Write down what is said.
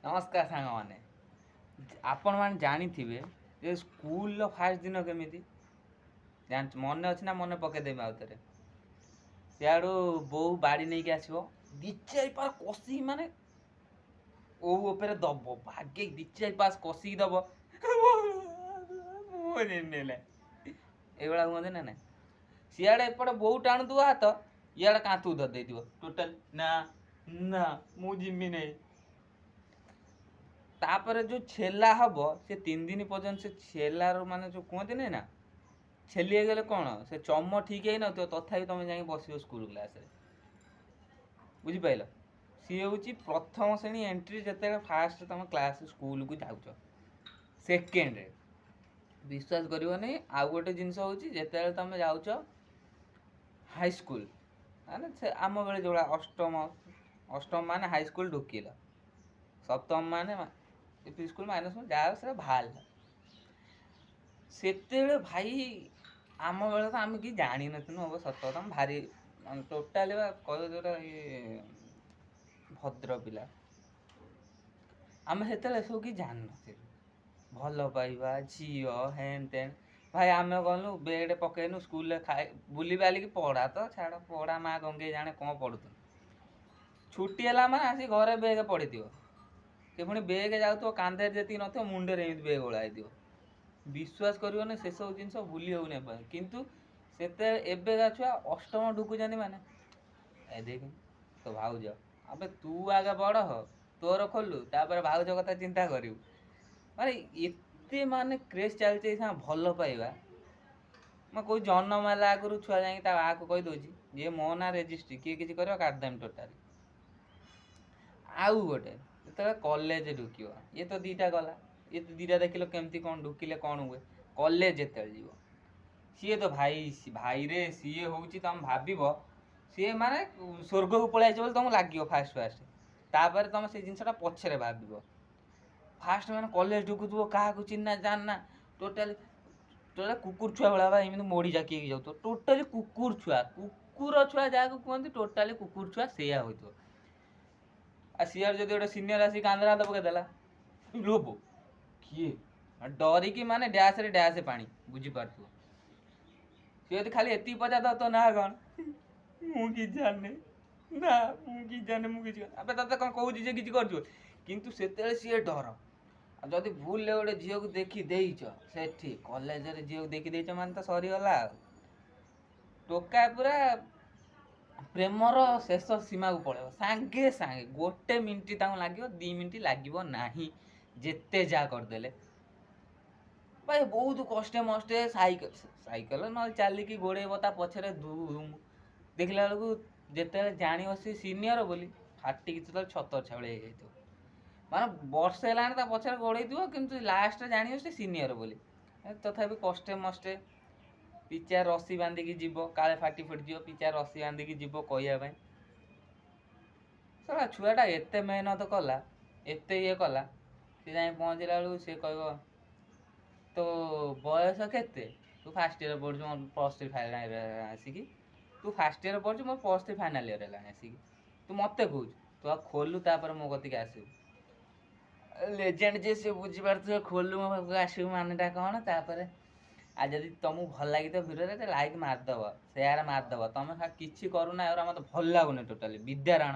ନମସ୍କାର ସାଙ୍ଗମାନେ। ଆପଣମାନେ ଜାଣିଥିବେ ଯେ ସ୍କୁଲର ଫାଷ୍ଟ ଦିନ କେମିତି ଜାଣି ମନେ ଅଛି ନା? ମନେ ପକେଇଦେବି ଆଉ ଥରେ। ସିଆଡ଼ୁ ବୋଉ ବାଡ଼ି ନେଇକି ଆସିବ, ଦି ଚାରି ପାସ୍ କଷିକି, ମାନେ ଓଉ ଉପରେ ଦବ, ବାଗେଇ ଦି ଚାରି ପାସ୍ କଷିକି ଦବ। ଏଇଭଳିଆ ହୁଅନ୍ତି ନା ନାଇଁ? ସିଆଡ଼େ ଏପଟେ ବୋଉ ଟାଣୁଥିବ ହାତ, ଇଆଡ଼େ କାନ୍ଥକୁ ଧରି ଦେଇଥିବ ଟୋଟାଲ, ନା ନା ମୁଁ ଯିମି ନେଇ। ତାପରେ ଯୋଉ ଛେଲା ହବ, ସେ 3 ଦିନ ପର୍ଯ୍ୟନ୍ତ ସେ ଛେଲାର, ମାନେ ଯୋଉ କୁହନ୍ତିନି ନା, ଛେଲି ହେଇଗଲେ କ'ଣ, ସେ ଚମ ଠିକ୍ ହେଇନଥିବ, ତଥାପି ତମେ ଯାଇକି ବସିବ ସ୍କୁଲ କ୍ଲାସରେ, ବୁଝିପାରିଲ? ସିଏ ହେଉଛି ପ୍ରଥମ ଶ୍ରେଣୀ ଏଣ୍ଟ୍ରି, ଯେତେବେଳେ ଫାଷ୍ଟ ତମ କ୍ଲାସ୍ ସ୍କୁଲକୁ ଯାଉଛ। ସେକେଣ୍ଡରେ ବିଶ୍ୱାସ କରିବନି, ଆଉ ଗୋଟେ ଜିନିଷ ହେଉଛି ଯେତେବେଳେ ତମେ ଯାଉଛ ହାଇସ୍କୁଲ, ମାନେ ସେ ଆମ ବେଳେ ଯେଉଁଭଳିଆ ଅଷ୍ଟମ, ଅଷ୍ଟମ ମାନେ ହାଇସ୍କୁଲ ଢୁକିଲ, ସପ୍ତମ ମାନେ ୟୁପି ସ୍କୁଲ, ମାଇନର ସ୍କୁଲ, ଯାହା ସେଟା ବାହାରିଲା। ସେତେବେଳେ ଭାଇ ଆମ ବେଳେ ତ ଆମେ କିଛି ଜାଣିନଥିଲୁ ହବ, ସତ କଥା। ଆମେ ଭାରି ମାନେ ଟୋଟାଲି ବା କହିବ ଯେଉଁଟା ଇଏ ଭଦ୍ର ପିଲା। ଆମେ ସେତେବେଳେ ଏସବୁ କିଛି ଜାଣିନଥିଲୁ, ଭଲ ପାଇବା, ଝିଅ, ହେନ୍ ତେନ୍। ଭାଇ ଆମେ ଗଲୁ, ବେଡ଼ ପକେଇନୁ ସ୍କୁଲରେ, ଖାଇ ବୁଲି ବାଲିକି, ପଢ଼ା ତ ଛାଡ଼, ପଢ଼ା ମା ଗଙ୍ଗେଇ ଜାଣେ କ'ଣ ପଢ଼ୁଥିଲୁ। ଛୁଟି ହେଲା ମାନେ ଆସି ଘରେ ବେଗ ପଡ଼ିଥିବ। ସେ ପୁଣି ବେଗ ଯାଉଥିବ, କାନ୍ଧରେ ଯେତିକି ନଥିବ, ମୁଣ୍ଡରେ ଏମିତି ବେଗ ଓଳା ହେଇଥିବ। ବିଶ୍ୱାସ କରିବନି, ସେସବୁ ଜିନିଷ ଭୁଲି ହେଉନି ଏପର୍ଯ୍ୟନ୍ତ। କିନ୍ତୁ ସେତେ ଏବେକା ଛୁଆ ଅଷ୍ଟମ ଢୁକୁଛନ୍ତି, ମାନେ ଏ ଦେଖ ତୋ ଭାଉଜ। ଆବେ ତୁ ଆଗେ ବଡ଼ ହ, ତୋର ଖୋଲୁ, ତାପରେ ଭାଉଜ କଥା ଚିନ୍ତା କରିବୁ। ମାନେ ଏତେ ମାନେ କ୍ରେଜ୍ ଚାଲିଛି ଏଇ ଭଲ ପାଇବା। ମୁଁ କହୁଛି, ଜନ୍ମ ହେଲା ଆଗରୁ ଛୁଆ ଯାଇକି ତା ବାଆକୁ କହିଦେଉଛି ଯେ ମୋ ନାଁ ରେଜିଷ୍ଟ୍ରି, କିଏ କିଛି କରିବ କାଟିଦେମି ଟୋଟାଲି। ଆଉ ଗୋଟେ ଯେତେବେଳେ କଲେଜ ଢୁକିବ, ଇଏ ତ ଦୁଇଟା ଗଲା, ଇଏ ତ ଦୁଇଟା ଦେଖିଲ କେମିତି କ'ଣ ଢୁକିଲେ କ'ଣ ହୁଏ। କଲେଜ ଯେତେବେଳେ ଯିବ, ସିଏ ତ ଭାଇ ଭାଇରେ, ସିଏ ହେଉଛି ତମେ ଭାବିବ ସିଏ ମାନେ ସ୍ୱର୍ଗକୁ ପଳେଇ ଆସିବ ବୋଲି ତମକୁ ଲାଗିବ ଫାଷ୍ଟ ଫାଷ୍ଟ। ତାପରେ ତମେ ସେଇ ଜିନିଷଟା ପଛରେ ଭାବିବ। ଫାଷ୍ଟ ମାନେ କଲେଜ ଢୁକୁଥିବ, କାହାକୁ ଚିହ୍ନା ଜାଣିନା, ଟୋଟାଲି ଟୋଟାଲି କୁକୁର ଛୁଆ ଭଳିଆ ବା ଏମିତି ମୋଡ଼ି ଜାକି ହେଇକି ଯାଉଥିବ। ଟୋଟାଲି କୁକୁର ଛୁଆ, କୁକୁର ଛୁଆ ଯାହାକୁ କୁହନ୍ତି, ଟୋଟାଲି କୁକୁର ଛୁଆ ସେଇଆ ହୋଇଥିବ। ଆଉ ସିଆଡ଼େ ଯଦି ଗୋଟେ ସିନିୟର ଆସିକି କାନ୍ଧରେ ହାତ ପକେଇଦେଲା, ଲୋ କିଏ ଡରିକି ମାନେ ଡ୍ୟାସ୍ରେ ଡ୍ୟାସ୍ ପାଣି, ବୁଝିପାରୁଥିବ। ସିଏ ଯଦି ଖାଲି ଏତିକି ପଚାରିଦବ, ତୋ ନାଁ କ'ଣ? ମୁଁ କିଛି ଜାଣିନି, ନା ମୁଁ କିଛି ଜାଣିନି, ମୁଁ କିଛି, ଆବେ ତତେ କ'ଣ କହୁଛି ଯେ କିଛି କରୁଛୁ? କିନ୍ତୁ ସେତେବେଳେ ସିଏ ଡର। ଆଉ ଯଦି ଭୁଲରେ ଗୋଟେ ଝିଅକୁ ଦେଖି ଦେଇଛ ସେଠି କଲେଜରେ, ଝିଅକୁ ଦେଖି ଦେଇଛ ମାନେ ତ ସରିଗଲା। ଆଉ ଟୋକା ପୁରା ପ୍ରେମର ଶେଷ ସୀମାକୁ ପଳେଇବ ସାଙ୍ଗେ ସାଙ୍ଗେ। ଗୋଟେ ମିନିଟ୍ ତାଙ୍କୁ ଲାଗିବ, 2 ମିନିଟ୍ ଲାଗିବ ନାହିଁ, ଯେତେ ଯାହା କରିଦେଲେ। ଭାଇ ବହୁତ କଷ୍ଟେ ମଷ୍ଟେ ସାଇକେଲ ସାଇକେଲ ନହେଲେ ଚାଲିକି ଗୋଡ଼େଇବ ତା ପଛରେ ଧୁମ୍। ଦେଖିଲା ବେଳକୁ ଯେତେବେଳେ ଜାଣିବ ସେ ସିନିୟର ବୋଲି, ଫାଟିକି ସେତେବେଳେ ଛତର ଛାଉଳି ହେଇଯାଇଥିବ। ମାନେ ବର୍ଷେ ହେଲାଣି ତା ପଛରେ ଗୋଡ଼େଇଥିବ, କିନ୍ତୁ ଲାଷ୍ଟରେ ଜାଣିବ ସେ ସିନିୟର ବୋଲି। ତଥାପି କଷ୍ଟେ ମଷ୍ଟେ ପିଚା ରସି ବାନ୍ଧିକି ଯିବ, କାଳେ ଫାଟି ଫୁଟିଯିବ, ପିଚା ରସି ବାନ୍ଧିକି ଯିବ କହିବା ପାଇଁ। ଶଳା ଛୁଆଟା ଏତେ ମେହନତ କଲା, ଏତେ ଇଏ କଲା, ସେ ଯାଇ ପହଞ୍ଚିଲା ବେଳକୁ ସେ କହିବ, ତୋ ବୟସ କେତେ? ତୁ ଫାର୍ଷ୍ଟ ଇୟର୍ ପଢ଼ୁଛୁ, ମୋର ପ୍ଲସ୍ 3 ଫାଇନାଲ୍ ଇୟର୍ ଆସିକି। ତୁ ଫାର୍ଷ୍ଟ ଇୟର୍ ପଢ଼ୁଛୁ, ମୋର ପ୍ଲସ୍ 3 ଫାଇନାଲ୍ ଇୟର୍ ହେଲାଣି ଆସିକି, ତୁ ମୋତେ କହୁଛୁ? ତୁ ଆଉ ଖୋଲୁ, ତାପରେ ମୋ କତିକି ଆସିବୁ। ଲେଜେଣ୍ଡ ଯିଏ ସେ ବୁଝିପାରୁଥିବ ଖୋଲୁ ମୋ ପାଖକୁ ଆସିବୁ ମାନେଟା କ'ଣ। ତାପରେ ଆଉ ଯଦି ତମକୁ ଭଲ ଲାଗିଥିବ ଭିଡ଼ିଓରେ, ଲାଇକ୍ ମାରିଦେବ, ସେୟାର ମାରିଦେବ। ତମେ କିଛି କରୁନା, ଏଗୁଡ଼ା ମୋତେ ଭଲ ଲାଗୁନି ଟୋଟାଲି, ବିଦ୍ୟାରାଣ।